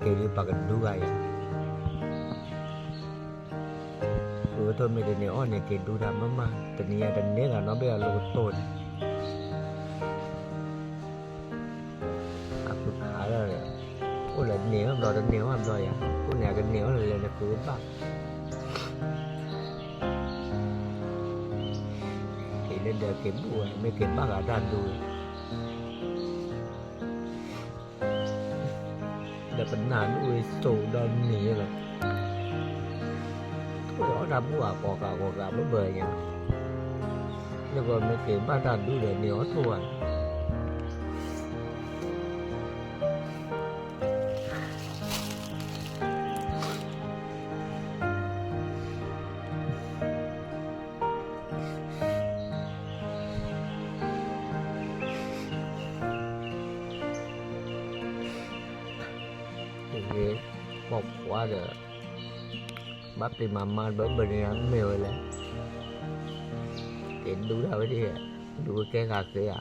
က့ၤဒုးပာ်ကဒူဂၤယၤ, ဃုကထိမ့ၢ်တန့ၢ်အီၣ်န့ၣ် က့ၤဒူတၢ်မးမး, တနံၤညါတန့ၢ်ဂၤနီတဘ့ၣ်အလိကတိၢ်န့ၣ်, အဃုခးဒီး, အိၣ်လၢန့ၢ်အီၣ်ဘျီတန့ၢ်အီၣ်ဘျီယၤ, အိၣ်န့ၣ်အကန့ၢ်အီၣ်လၢလဲၤနဃုကဘၣ် က့ၤလၢဒီးက့ၤဘူၣ်ဝဲ မ့ၢ်က့ၤဘၣ်ဂၤတၢ်ဒူဝဲ, ဒီးပနၢ်ဒူဝဲစိၤဒီးန့ၣ်လီၤ, ထိၣ်အီၣ်တၢ်ဘူၣ်အကိးကးကိးကးဘၢဘၢညါ, လၢကီမ့ၢ်က့ၤဘၣ်တၢ်ဒူဒီးန့ၢ်အီၣ်ထိၣ်ဝဲ ပိာ်ခွါဒီး ဘၣ်ပျံၤမၤမါဘၢဘၢန့ၣ်မ့ၢ်ဝဲလဲၣ်, က့ၤဒူတၢ်ဝဲဒၣ်, ဒူဝဲကဲဂၤဃ့ဧါ